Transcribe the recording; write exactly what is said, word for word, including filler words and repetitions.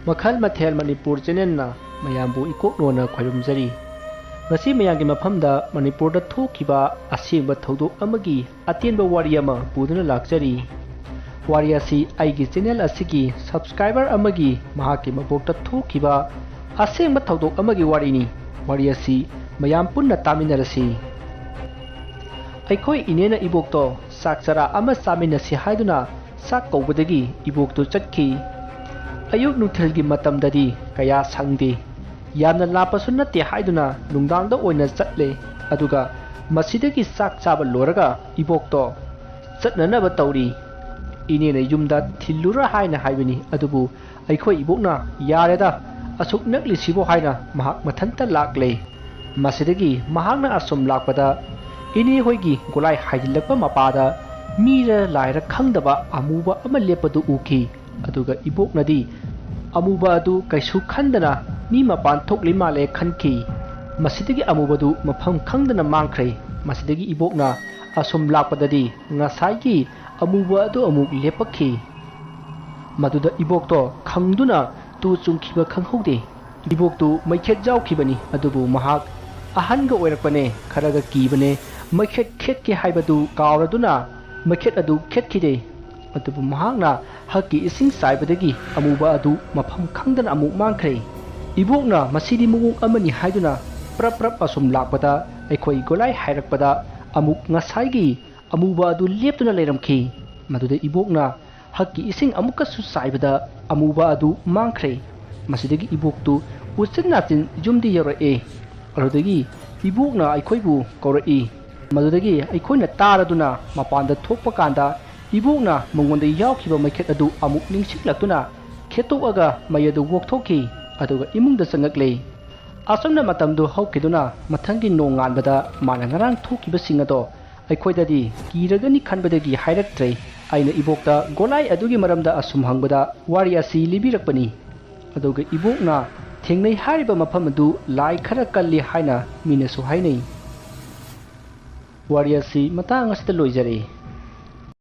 ꯃꯈꯜ ꯃꯊꯦꯜ ꯃꯅꯤꯄꯨꯔ ꯆꯦꯅꯦꯜꯅ ꯃꯌꯥꯝꯕꯨ ꯏꯀꯣꯛꯅꯣꯅ ꯈꯣꯏꯔꯨꯝꯖꯔꯤ꯫ ꯉꯁꯤ ꯃꯌꯥꯝꯒꯤ ꯃꯐꯝꯗ ꯃꯅꯤꯄꯨꯔꯗ ꯊꯣꯛꯈꯤꯕ ꯑꯁꯦꯡꯕ ꯊꯧꯗꯣꯛ ꯑꯃꯒꯤ ꯑꯇꯦꯟꯕ ꯋꯥꯔꯤ ꯑꯃ ꯄꯨꯗꯨꯅ ꯂꯥꯛꯆꯔꯤ꯫ ꯋꯥꯔꯤ ꯑꯁꯤ ꯑꯩꯒꯤ ꯆꯦꯅꯦꯜ ꯑꯁꯤꯒꯤ ꯁꯕꯁꯀ꯭ꯔꯥꯏꯕꯔ ꯑꯃꯒꯤ ꯃꯍꯥꯛꯀꯤ ꯃꯕꯣꯛꯇ ꯊꯣꯛꯈꯤꯕ ꯑꯁꯦꯡꯕ ꯊꯧꯗꯣꯛ ꯑꯃꯒꯤ ꯋꯥꯔꯤꯅꯤ꯫ ꯋꯥꯔꯤ ꯑꯁꯤ ꯃꯌꯥꯝ ꯄꯨꯟꯅ ꯇꯥꯃꯤꯟꯅꯔꯁꯤ꯫ ꯑꯩꯈꯣꯏ ꯏꯅꯦꯅ ꯏꯕꯣꯛꯇꯣ ꯆꯥꯛ ꯆꯔꯥ ꯑꯃ ꯆꯥꯃꯤꯟꯅꯁꯤ ꯍꯥꯏꯗꯨꯅ ꯆꯥꯛ ꯀꯧꯕꯗꯒꯤ ꯏꯕꯣꯛꯇꯨ ꯆꯠꯈꯤ꯫ ꯑꯌꯨꯛ ꯅꯨꯡꯊꯤꯜꯒꯤ ꯃꯇꯝꯗꯗꯤ ꯀꯌꯥ ꯁꯪꯗꯦ꯫ ꯌꯥꯝꯅ ꯂꯥꯞꯄꯁꯨ ꯅꯠꯇꯦ ꯍꯥꯏꯗꯨꯅ ꯅꯨꯡꯗꯥꯡꯗ ꯑꯣꯏꯅ ꯆꯠꯂꯦ꯫ ꯑꯗꯨꯒ ꯃꯁꯤꯗꯒꯤ ꯆꯥꯛ ꯆꯥꯕ ꯂꯣꯏꯔꯒ ꯏꯕꯣꯛꯇꯣ ꯆꯠꯅꯅꯕ ꯇꯧꯔꯤ꯫ ꯏꯅꯦꯅ ꯌꯨꯝꯗ ꯊꯤꯜꯂꯨꯔ ꯍꯥꯏꯅ ꯍꯥꯏꯕꯅꯤ, ꯑꯗꯨꯕꯨ ꯑꯩꯈꯣꯏ ꯏꯕꯣꯛꯅ "ꯌꯥꯔꯦꯗ, ꯑꯁꯨꯛ ꯅꯛꯂꯤꯁꯤꯕꯨ" ꯍꯥꯏꯅ ꯃꯍꯥꯛ ꯃꯊꯟꯇ ꯂꯥꯛꯂꯦ꯫ ꯃꯁꯤꯗꯒꯤ ꯃꯍꯥꯛꯅ ꯑꯁꯨꯝ ꯂꯥꯛꯄꯗ ꯏꯅꯦ ꯍꯣꯏꯒꯤ ꯒꯣꯂꯥꯏ ꯍꯥꯏꯖꯤꯜꯂꯛꯄ ꯃꯄꯥꯗ ꯃꯤꯔ ꯂꯥꯏꯔ ꯈꯪꯗꯕ ꯑꯃꯨꯕ ꯑꯃ ꯂꯦꯞꯄꯗꯨ ꯎꯈꯤ꯫ ꯑꯗꯨꯒ ꯏꯕꯣꯛꯅꯗꯤ ꯑꯃꯨꯕ ꯑꯗꯨ ꯀꯩꯁꯨ ꯈꯟꯗꯅ ꯃꯤ ꯃꯄꯥꯟ ꯊꯣꯛꯂꯤ ꯃꯥꯜꯂꯦ ꯈꯟꯈꯤ꯫ ꯃꯁꯤꯗꯒꯤ ꯑꯃꯨꯕꯗꯨ ꯃꯐꯝ ꯈꯪꯗꯅ ꯃꯥꯡꯈ꯭ꯔꯦ꯫ ꯃꯁꯤꯗꯒꯤ ꯏꯕꯣꯛꯅ ꯑꯁꯨꯝ ꯂꯥꯛꯄꯗꯗꯤ ꯉꯁꯥꯏꯒꯤ ꯑꯃꯨꯕ ꯑꯗꯨ ꯑꯃꯨꯛ ꯂꯦꯞꯄꯛꯈꯤ꯫ ꯃꯗꯨꯗ ꯏꯕꯣꯛꯇꯣ ꯈꯪꯗꯨꯅ ꯇꯨ ꯆꯨꯡꯈꯤꯕ ꯈꯪꯍꯧꯗꯦ꯫ ꯏꯕꯣꯛꯇꯨ ꯃꯩꯈꯦꯠ ꯌꯥꯎꯈꯤꯕꯅꯤ, ꯑꯗꯨꯕꯨ ꯃꯍꯥꯛ ꯑꯍꯟꯒ ꯑꯣꯏꯔꯛꯄꯅꯦ, ꯈꯔꯒ ꯀꯤꯕꯅꯦ꯫ ꯃꯩꯈꯦꯠ ꯈꯦꯠꯀꯦ ꯍꯥꯏꯕꯗꯨ ꯀꯥꯎꯔꯗꯨꯅ ꯃꯩꯈꯦꯠ ꯑꯗꯨ ꯈꯦꯠꯈꯤꯗꯦ꯫ ꯑꯗꯨꯕꯨ ꯃꯍꯥꯛꯅ ꯍꯛꯀꯤ ꯏꯁꯤꯡ ꯆꯥꯏꯕꯗꯒꯤ ꯑꯃꯨꯕ ꯑꯗꯨ ꯃꯐꯝ ꯈꯪꯗꯅ ꯑꯃꯨꯛ ꯃꯥꯡꯈ꯭ꯔꯦ꯫ ꯏꯕꯣꯛꯅ "ꯃꯁꯤꯗꯤ ꯃꯑꯣꯡ ꯑꯃꯅꯤ" ꯍꯥꯏꯗꯨꯅ ꯄ꯭ꯔꯞ ꯄ꯭ꯔꯞ ꯑꯁꯨꯝ ꯂꯥꯛꯄꯗ ꯑꯩꯈꯣꯏ ꯒꯣꯂꯥꯏ ꯍꯥꯏꯔꯛꯄꯗ ꯑꯃꯨꯛ ꯉꯁꯥꯏꯒꯤ ꯑꯃꯨꯕ ꯑꯗꯨ ꯂꯦꯞꯇꯨꯅ ꯂꯩꯔꯝꯈꯤ꯫ ꯃꯗꯨꯗ ꯏꯕꯣꯛꯅ ꯍꯛꯀꯤ ꯏꯁꯤꯡ ꯑꯃꯨꯛꯀꯁꯨ ꯆꯥꯏꯕꯗ ꯑꯃꯨꯕ ꯑꯗꯨ ꯃꯥꯡꯈ꯭ꯔꯦ꯫ ꯃꯁꯤꯗꯒꯤ ꯏꯕꯣꯛꯇꯨ ꯎꯆꯤꯟ ꯅꯥꯆꯤꯟ ꯌꯨꯝꯗ ꯌꯧꯔꯛꯑꯦ꯫ ꯑꯗꯨꯗꯒꯤ ꯏꯕꯣꯛꯅ ꯑꯩꯈꯣꯏꯕꯨ ꯀꯧꯔꯛꯏ꯫ ꯃꯗꯨꯗꯒꯤ ꯑꯩꯈꯣꯏꯅ ꯇꯥꯔꯗꯨꯅ ꯃꯄꯥꯟꯗ ꯊꯣꯛꯄ ꯀꯥꯟꯗ ꯏꯕꯣꯛꯅ ꯃꯉꯣꯟꯗ ꯌꯥꯎꯈꯤꯕ ꯃꯩꯈꯦꯠ ꯑꯗꯨ ꯑꯃꯨꯛ ꯅꯤꯡꯁꯤꯡꯂꯛꯇꯨꯅ ꯈꯦꯠꯇꯣꯛꯑꯒ ꯃꯩ ꯑꯗꯨ ꯑꯣꯛꯊꯣꯛꯈꯤ꯫ ꯑꯗꯨꯒ ꯏꯃꯨꯡꯗ ꯆꯪꯉꯛꯂꯦ꯫ ꯑꯁꯨꯝꯅ ꯃꯇꯝꯗꯨ ꯍꯧꯈꯤꯗꯨꯅ ꯃꯊꯪꯒꯤ ꯅꯣꯡꯉꯥꯟꯕꯗ ꯃꯥꯅ ꯉꯔꯥꯡ ꯊꯣꯛꯈꯤꯕꯁꯤꯡ ꯑꯗꯣ ꯑꯩꯈꯣꯏꯗꯗꯤ ꯀꯤꯔꯒꯅꯤ ꯈꯟꯕꯗꯒꯤ ꯍꯥꯏꯔꯛꯇ꯭ꯔꯦ꯫ ꯑꯩꯅ ꯏꯕꯣꯛꯇ ꯒꯣꯂꯥꯏ ꯑꯗꯨꯒꯤ ꯃꯔꯝꯗ ꯑꯁꯨꯝ ꯍꯪꯕꯗ ꯋꯥꯔꯤ ꯑꯁꯤ ꯂꯤꯕꯤꯔꯛꯄꯅꯤ꯫ ꯑꯗꯨꯒ ꯏꯕꯣꯛꯅ ꯊꯦꯡꯅꯩ ꯍꯥꯏꯔꯤꯕ ꯃꯐꯝ ꯑꯗꯨ ꯂꯥꯏ ꯈꯔ ꯀꯜꯂꯤ ꯍꯥꯏꯅ ꯃꯤꯅꯁꯨ ꯍꯥꯏꯅꯩ꯫ ꯋꯥꯔꯤ ꯑꯁꯤ ꯃꯇꯥꯡ ꯑꯁꯤꯗ ꯂꯣꯏꯖꯔꯦ꯫